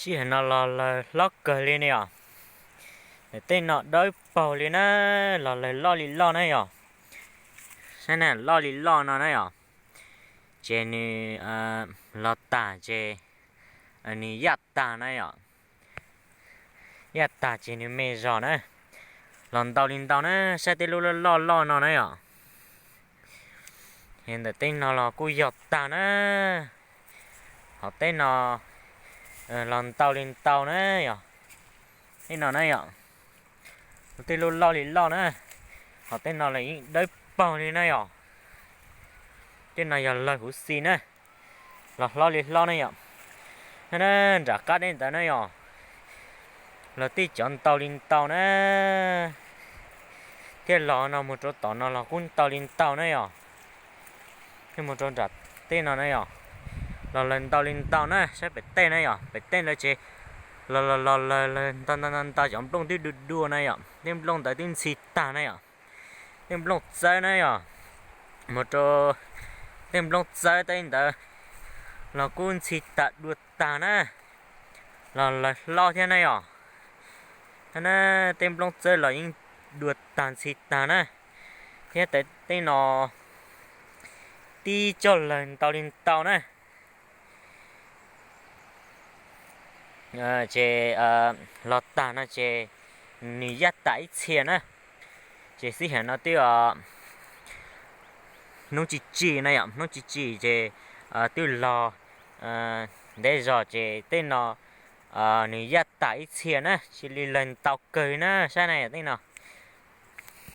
Sij hawm no los lawg hlob kawg li ne yom. Tej no dawb paug li na, los lawg loj li loj na yom. Saib na, loj li loj no na yom. Ces nws los tag ces nws yaj tag na yom. Yaj tag ces nws me zog na, los ntau li ntau na, saib tej lub loj loj loj no na yom. Ntawm tej no los kuj yog tag na, hos tej no los ntau li ntau na yom. Tej no na yom, tej lub loj li loj na, hos tej no los yeej dawb paug li na yom. Tej no yog lawg huv xi na, los hlob li hlob na yom. Nram qab dej ntawd na yom, los tej cov ntau li ntau na, thiaj los no mus rau tom no los kuj ntau li ntau na yom. Thiaj mus rau nram tej no na yom, los lawg ntau li ntau na, saib pem tej na yom, pem tej ntawd ces los los los lawg ntau ntau ntau, cov nplooj twb dua dua na yom, tej nplooj ntawd twb ntxhi tag na yom. Tej nplooj txawb na yom, mus rau tej nplooj txawb tej ntawd los kuj ntxhi tag dua tag na, los lawg hlob thiab na yom. Tej nplooj txawb los yeej dua tag ntxhi tag na, thiab tej no tib coj lawg ntau li ntau na. Ces los tag no ces nws yaj tas ib txhia na, ces xib hawm no twb hnub tsis tsim na yom, hnub tsis tsim ces twb los ntev zog ces tej no nws yaj tas ib txhia na, cia li lawg ntau kawg na, saib na tej no.